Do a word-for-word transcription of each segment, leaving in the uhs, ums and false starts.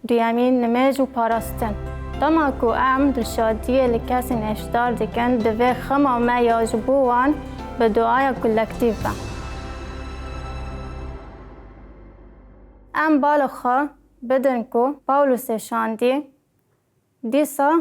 Duyemîn, nimêj û parastin. Dema ku em dilşadiyê li kesên hişdar dikin, divê xema me ya ji bo wan bi duaya kolektîf be. Em bala xwe bidin ku Pawlosê şandî dîsa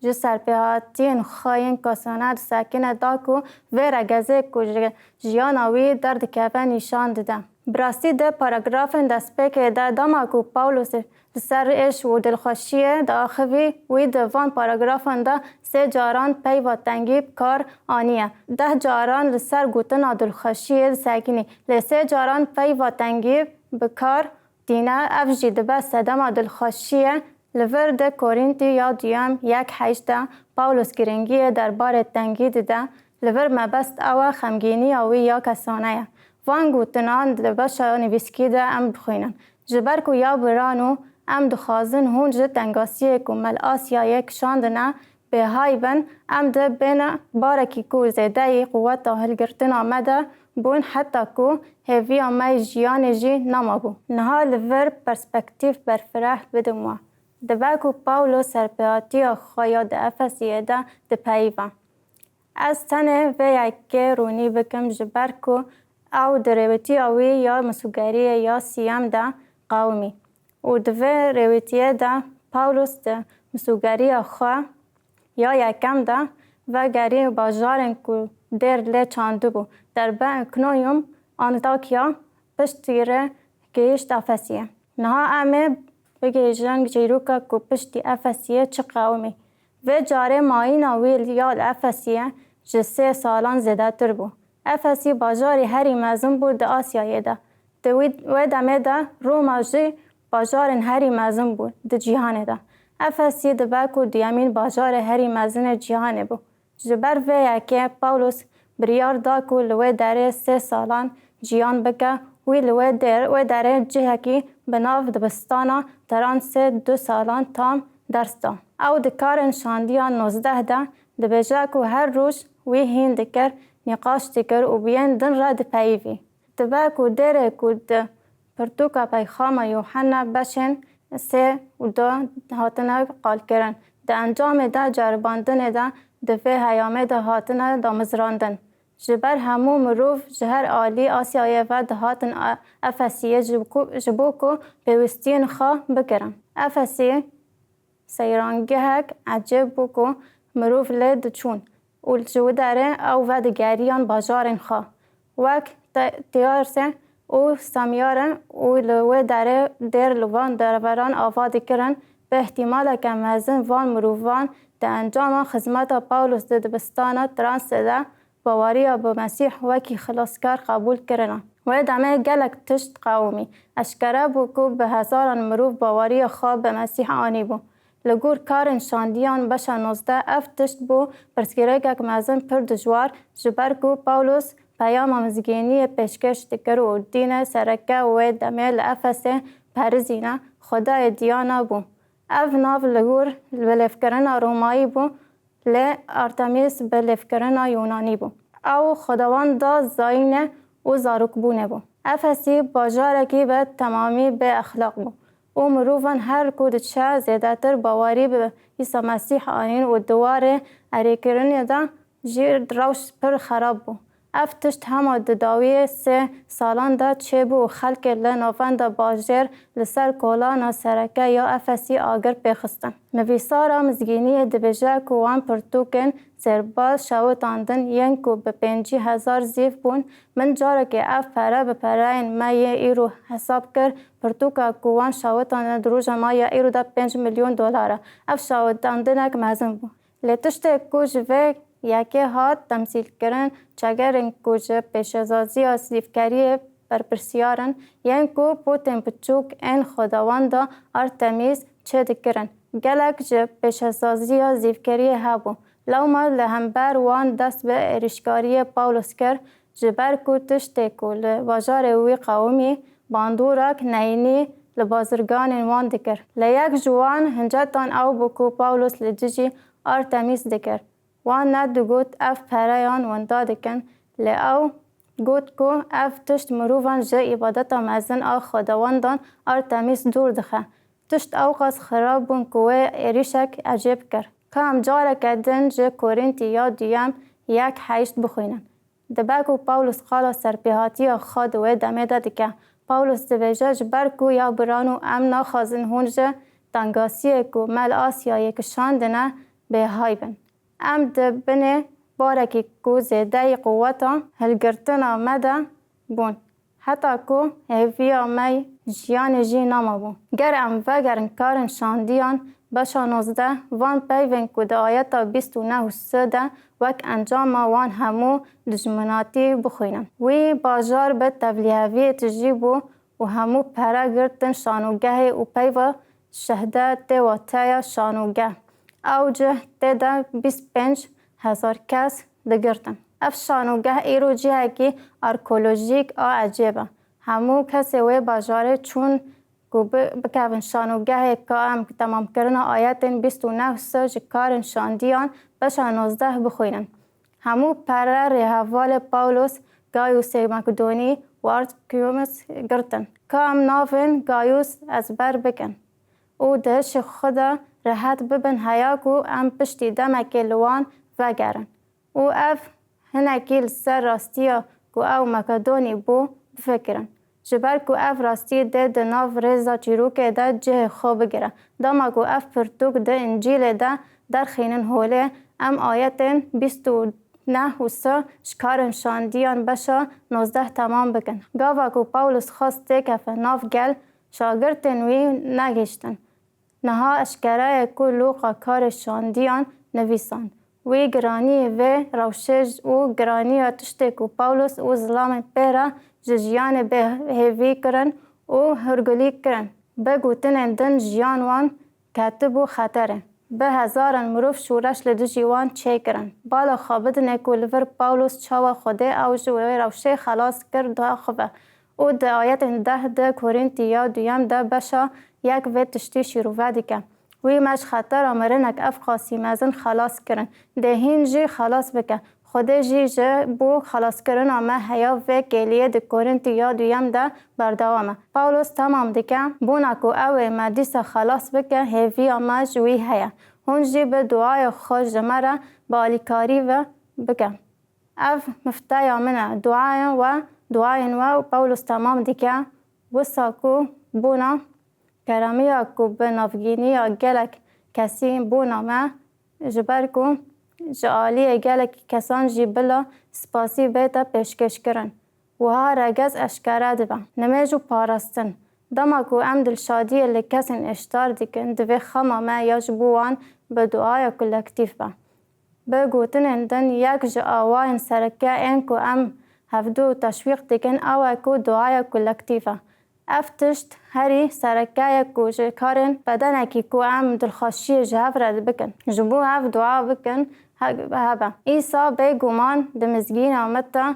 ji serpêhatiyên xwe yên kesane disekine da ku vê regezê ku ji jiyana wî derdikeve nîşan dide. Bi rastî di paragrafên destpêkê de dema ku Pawlos li ser êş û dilxweşiyê diaxivî, wî di van paragrafan de sê caran peyva tengî bi kar aniye. Deh caran li ser gotina dilxweşiyê disekinî, lê sê caran peyva tengî bi kar tîne, ev jî dibe sedema dilxweşiyê. Li vir di Korîntî ya duyem yek heşt de Pawlos giringiyê derbarê tengî dide, li vir mebest ew e xemgîniya wî ya kesane ye. Van gotinan di beşa nivîskî de em bixwînin. Ji ber ku ya biran û em dixwazin hûn ji tengasiyê ku me li Asyayê kişandine, bêhay bin, em dê bêne barekî ku zêdeyî quweta hilgirtina me de bûn, heta ku hêviya me yê jiyanê jî nemabû. Niha li vir perspektîf berfireh bidim we. Dibe ku Pawlo serpêhatiya xwe ya di Efesiyê de dipeyive. Ez tenê vê yekê rûnî bikim, ji ber ku ew di rêwîtiya wî ya misûgeriyê ya siyem de qewimî û di vê rêwîtiyê de Pawlos di misûgeriya xwe ya yekem de vegerî bajarên ku dêr lê çandibû, derbe Îkonium, Antakya, piştî re gihişt Efesiyê. Niha em ê bigihîjin çîroka ku piştî Efesiyê çi qewimî. Vê carê mayîna wî ya li Efesiyê ji sê salan zêdetir bû. Efesî bajarî herî mezin bû di Asyayê de. Di wî, wê demê de Roma jî bajarên herî mezin bû di cîhanê de. Efesî dibe ku duyemîn bajarê herî mezin ê cîhanê bû. Ji ber vê yekê Pawlos biryar da ku li wê derê sê salan jiyan bike. Wî li wê der, wê derê cihekî bi nav dibistana Transê du salan tam ders da. Ew di karên şandiya nozdeh de dibêje ku her roj wî hîn dikir, nîqaş dikir û bi yên din re dipeyivî. Dibe ku dêrê ku di pirtûka Peyxama Yûhenna beşên sê û du hatine qalkirin, di encamê de ceribandinê de di vê heyamê de hatine damezrandin. Ji ber hemû mirov ji her alî Asyayê ve dihatin E-, Efesiyê ji ku, ji bo ku pêwîstiyên xwe bikirin. Efesî seyrangehek ecêb bû ku mirov lê diçûn û ji wî derê ew vedigeriyan bajarên xwe, wek Te-, Tiyarse û Samyare, û li wê derê dêr li van deveran ava dikirin. Bi îhtîmaleke mezin van mirovan di encama xizmeta Pawlos di dibistana Transê de baweriya bi Mesîh wekî xilaskar qebûl kirine. Wê demê gelek tişt qewimî. Eşkere bû ku bi hezaran mirov baweriya xwe bi Mesîh anîbû. Li gor karên şandiyan beşa nozdeh ev tişt bû pirsgirêkek mezin pir dijwar, ji ber ku Pawlos peyama mizgîniyê pêşkêş dikir û dînê sereke wê demê li Efesê perizîne, xwedayê Diana bû. Ev nav li gor bilêvkirina Romayî bû, lê Artemîs bilêvkirina Yûnanî bû. Ew xwedawenda zayînê û zarokbûnê bû. Efesî bajarekî bi temamî bê exlaq bû û mirovan her ku diçe zêdetir bawerî bi Îsa Mesîh anîn û di warê erêkirinê de jî rewş pir xerab bû. Ev tişt hema di dawiyê sê salan de çêbû û xelkê li navenda bajêr li ser kolana sereke ya Efesî agir pê xistin. Nivîsara mizgîniyê dibêje ku wan pirtûkên sêrbaz şewitandin yên ku bi pêncî hezar zîv bûn. Min carekê ev pere bi pereyên me yê îro hesab kir. Pirtûka ku wan şewitandin di roja me ya îro de pênc milyon dolar e. Ev şewitandinek mezin bû. Lê tiştê ku ji vê yekê hat temsîlkirin, çegerên ku ji pêşesaziya zîvkeriyê berpirsiyar in, yên ku potên piçûk ên xwedawenda Artemîs çêdikirin, gelek ji pêşesaziya zîvkeriyê hebû. Lewma li hember wan dest bi êrîşkariyê Pawlos kir, ji ber ku tiştê ku li bajarê wî qewimî, bandorek neyînî li bazirganên wan dikir. Lê yek ji wan hincetan ew bû ku Pawlos li dijî Artemîs dikir. Wan nedigot ev pereyan winda dikin, lê ew got ku ev tişt mirovan ji îbadeta mezin a xwedawendan Artemîs dûr dixe. Tişt ewqas xirab bûn ku wê êrîşek ecêb kir. Ka em careke din ji Korîntî ya duyem yek heşt bixwînin. Dibe ku Pawlos qala serpêhatiya xwe di wê demê de dike. Pawlos dibêje, ji ber ku ya biran û em naxwazin hûn ji tengasiyê ku me li Asyayê kişandine bêhay bin. Em di binê barekî ku zêdeyî quweta hilgirtina me de bûn, heta ku hêviya me jiyanê jî namabû. Ger em vegerin karên şandiyan beşa nozdeh, van peyvên ku di ayeta bîst û neh û sê de wek encama wan hemû dijminatî bixwînin. Wî bajar bi tevlîheviyê tijî bû û hemû pere girtin şanûgehê û peyva şehde tê wateya şanûgeh. Ew cih tê de bîst pênc hezar kes digirtin. Ev şanûgeh îro cihekî arkeolojîk a ecêb e. Hemû kesê wê bajarê çûn ku bi-, bikevin şanûgehê ka em temamkirina ayetên bîst û neh sê ji karên şandiyan beşa nozdeh bixwînin. Hemû pere rêhevalê Pawlos, Gayusê Makedonî û Artemis girtin. Ka em navên Gayus ezber bikin û di hişê xwe de rehet bibin heya ku em piştî demekê li wan vegerin û ev hinekî li ser rastiya ku ew Makedonî bû bifikirin. Ji ber ku ev rastî dê di nav rêza çîrokê de cihê xwe bigire. Dema ku ev pirtûk di Încîlê de derxînin holê, em ayetên bîst û neh û sê ji karên şandiyan beşa nozdeh temam bikin. Gava ku Pawlos xwest têkefe nav gel, şagirtên wî negihîştin. Niha eşkere ye ku Lûqa karê şandiyan nivîsand. Wî giraniyê vê rewşê û giraniya tiştê ku Pawlos û zilamên pê re ji jiyanê bêhêvî kirin û hûrgulî kirin, bi gotinên din jiyan wan ketibû xeterê. Bi hezaran mirov şoreş li dijî wan çêkirin. Bala xwe bidinê ku li vir Pawlos çawa Xwedê ew ji wê rewşê xelas kir da xwe ve û di ayetên deh di Korîntî ya duyem de beşa yek vê tiştî şîrove dike. Wî me ji xetera mirinek ev qasî mezin xelas kirin. Dê hîn jî xelas bike. Xwedê jî ji bo xelaskirina me heya vê kêliyê di Korîntî ya duyem de berdewam e. Pawlos temam dike, bona ku ew ê me dîsa xelas bike, hêviya me ji wî heye. Hûn jî bi duaya xwe ji me re bi alîkarî ve bike. Ev mifteya min e, duayên we, duayên we û Pawlos temam dike, wisa ku bona keremiya ku bi navgîniya gelek kesî bona me, ji ber ku ji aliyê gelek kesan jî bila spasî bête pêşkêşkirin. Wiha regez eşkere dibe. Nimêj û parastin. Dema ku em dilşadiyê li kesên êşdar dikin, divê xema me ya ji bo wan bi duaya kolektîf be. Bi gotinên din, yek ji awayên sereke ên ku em hevdu teşwîq dikin, ew e ku duaya kolektîf e. Ev tişt herî sereke ye ku ji karên bedenekî ku em dilxweşiyê ji hev re bikin, ji bo hev dua bikin, he-, hebe. Îsa bêguman di mizgîna Meta,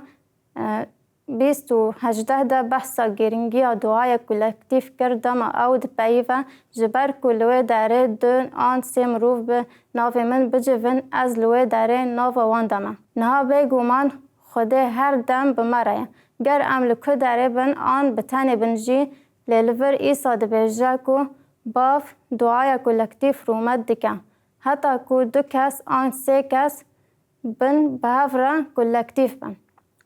e, bîst û hejdeh de behsa girîngiya duaya kolektîf kir, dema ew dipeyive, ji ber ku li wê derê du an sê mirov bi navê min bicivin, ez li wê derê nava wan de me. Niha bêguman Xwedê her dem bi me re ye. Ger em li ku derê bin an bi tenê bin jî, lê li vir Îsa dibêje ku Bav duaya kolektîf rûmet dike. Heta ku du kes an sê kes bin bi hev re kolektîf bin.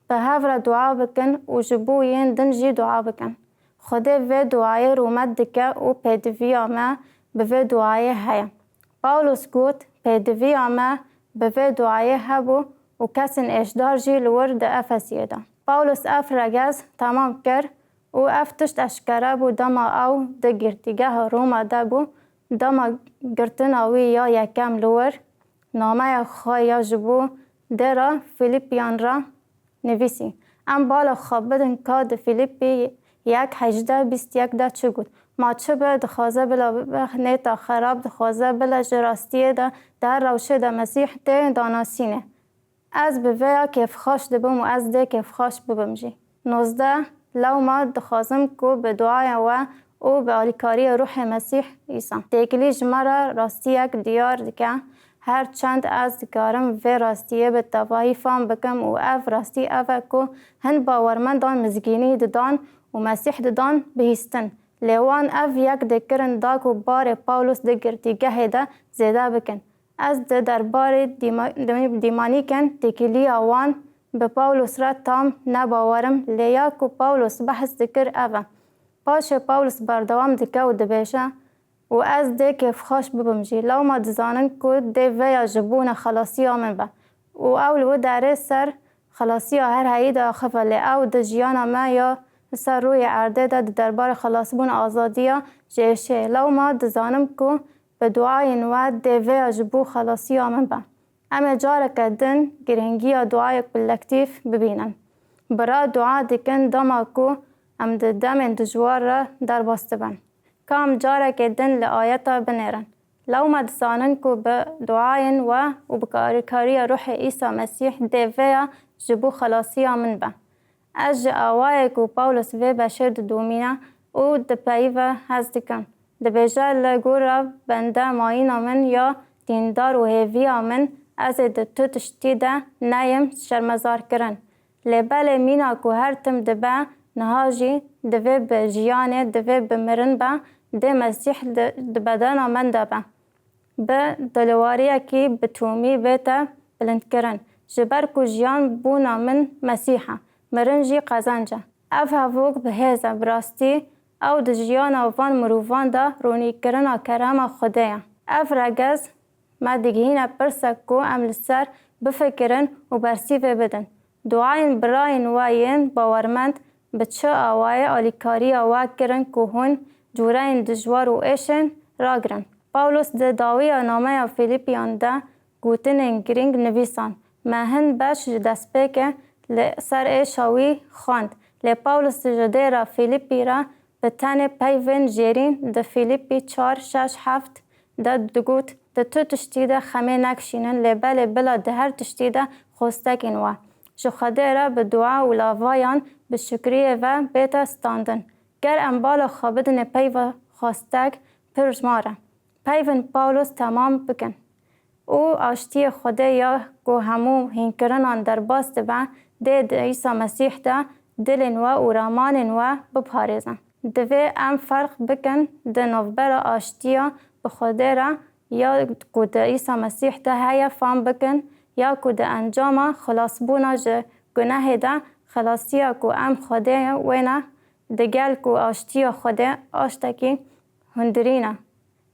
Bi hev re dua bikin û ji bo yên din jî dua bikin. Xwedê vê duayê rûmet dike û pêdiviya me bi vê duayê heye. Pawlos got, pêdiviya me bi vê duayê hebû û kesên êşdar jî li wir di Efesiyê de. Pawlos ev regez temam kir û ev tişt eşkere bû dema ew di girtîgeha Roma de bû, dema girtina wî ya yekem li wir nameya xwe ya ji bo dêra Fîlîpiyan re nivîsî. Em bala xwe bidin ka di Fîlîpî yek hejdeh bîst yek de çi got. Ma çi be, dixwaze bila bibe nêta xerab, dixwaze bila ji rastiyê de, di her rewşê de Mesîh tê danasînê. Ez bi vê ya kêfxweş dibim û ez dê kêfxweş bibim jî. Nozdeh, lewma dixwazim ku bi duaya we û bi alîkariya Ruhê Mesîh Îsa. Têkilî ji me re rastiyek diyar dike. Her çend ez dikarim vê rastiyê bi tevahî fam bikim û ev rastî ev e ku hin bawermendan mizgînî didan û Mesîh didan bihîstin. Lê wan ev yek dikirin da ku barê Pawlos di girtîgehê de zêde bikin. Ez di derbarê dîma-, dî-, dîmanîkên têkiliya wan bi Pawlos re tam ne bawer im, lê ya ku Pawlos behs dikir ev e. Paşê Pawlos berdewam dike û dibêje, û ez dê kêfxweş bibim jî. Lewma dizanin ku dê vêya ji bûna xelasiya min be. Û ew li wê derê ser xelasiya her heyî diaxive, lê ew di jiyana me ya li ser rûyê erdê de di derbarê xelasbûna azadiya ji êşê. Lewma dizanim ku bi duayên we dê vêya ji bo xelasiya min be. Em ê careke din girîngiya duayê kolektîf bibînin. Bira dua dikin dema ku em di demên dijwar re derbas dibin. Ka em carekê din li ayeta binêrin. Lewma dizanin ku bi duayên we û bi alîkariya Ruhê Îsa Mesîh dê vêya ji bo xelasiya min be. Ez ji awayê ku Pawlos vê beşê didomîne û dipeyive hez dikim. Dibêje, li gora bende mayîna min ya dîndar û hêviya min, ez ê di tu tiştî de neyim şermezarkirin. Lê belê mîna ku her tim dibe, niha jî divê bi jiyanê, divê bi mirin be, dê Mesîh di, di bedena min de be. Bi dilwariyekî bi tomî bête bilindkirin, ji ber ku jiyan bûna min Mesîh e, mirin jî qezenc e. Ev hevok bi hêz e, bi rastî ew di jiyana van mirovan de ronîkirina kerema Xwedê ye. Ev regez me digihîne pirsek ku em li ser bifikirin û bersîvê bidin. Duayên birayên we yên bawermend bi çi awayê alîkariya we kirin ku hûn cureyên dijwar û êşên ragirin? Pawlos di dawiya nameya Fîlîpiyan de gotinên girîng nivîsand. Me hin beş ji destpêkê li ser êşa wî xwend. Lê Pawlos ji dêra Fîlîpî re bi tenê peyvên jêrîn di Fîlîpî çar şeş heft de digot, di tu tiştî de xemê nekişînin, lê belê bila di her tiştî de xwestekên we ji Xwedê re bi dua û lavayan bi şukriyê ve bête standin. Ger em bala xwe bidinê peyva xwestek, pir ji ma re. Peyvên Pawlos temam bikin. Û aştiyê Xwedê ya ku hemû hînkirinan derbas dibe, dê di Îsa Mesîh de dilên we û ramanên we biparêze. Divê em ferq bikin di navbera aştiya bi Xwedê re ya ku di Îsa Mesîh de heye fam bikin, ya ku di encama xilasbûna ji gunehê de xelasiya ku em Xwedê wê ne, digel ku aştiya Xwedê aştekî hundirîn e.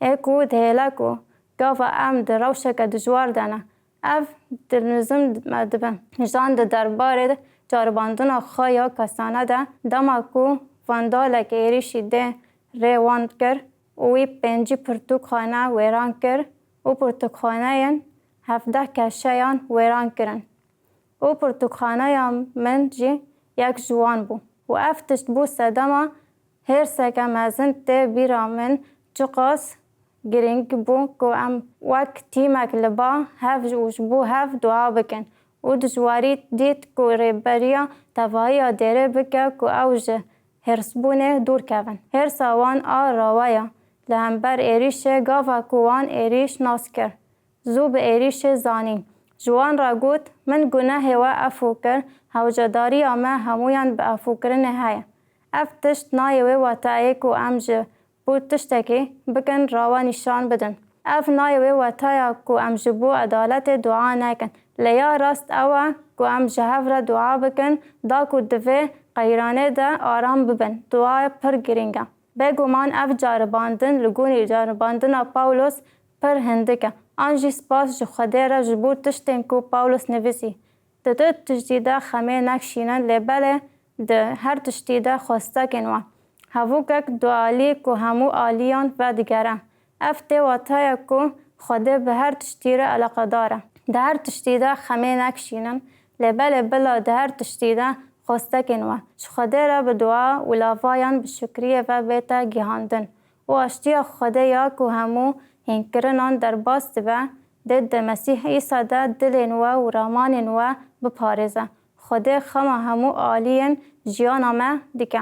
Ê ku dihêle ku gava em di rewşeke dijwar de ne, ev dilnizim me dibe. Jan di derbarê caribandina xwe ya kesane de, dema ku vandalek êrîşî dê rê wan kir û wî pêncî pirtûkxane wêran kir û pirtûkxaneyên hevdeh keşeyan wêran kirin. Û pirtûkxaneya min jî yek ji wan bû. Û ev tişt bû sedema hêrseke mezin tê bîra min, çiqas girîng bû ku em wek tîmek li ba hev û ji bo hev dua bikin. Û dijwarî dît ku rêberiya tevahiya dêrê bike ku ew ji hêrsbûnê dûr kevin. Hêrsa wan a rawe ya li hember êrîşê gava ku wan êrîş nas kir. Zû bi êrîşê zanîn. Ji wan re got, min gunehê we efû kir, hewcedariya me hemûyan bi efûkirinê heye. Ev tişt nayê wê watayê ku em ji bo tiştekî bikin rawe nîşan bidin. Ev nayê wê wataya ku em ji bo edaletê dua nekin. Lê ya rast ew e ku em ji hev re dua bikin, da ku di vê qeyranê de aram bibin. Dua pir girîng e. Bêguman ev caribandin li gorî caribandina Pawlos pir hindik e. An jî spas ji Xwedê re ji bo tiştên ku Pawlos nivîsî. Di tu tiştî de xemê nekişînin, lê belê di her tiştî de xwestekên we. Hevokek dualî ku hemû aliyan vedigere. Ev tê wataya ku Xwedê bi her tiştî re eleqedar e. Di her tiştî de xemê nekişînin, lê belê bila di her tiştî de xwestekên we ji Xwedê re bi dua û lavayan bi şukriyê ve bête gihandin. Û aştiya Xwedê ya ku hemû hînkirinan derbas dibe, dê di Mesîh Îsa de dilên we û ramanên we biparêze. Xwedê xema hemû aliyên jiyana me dike.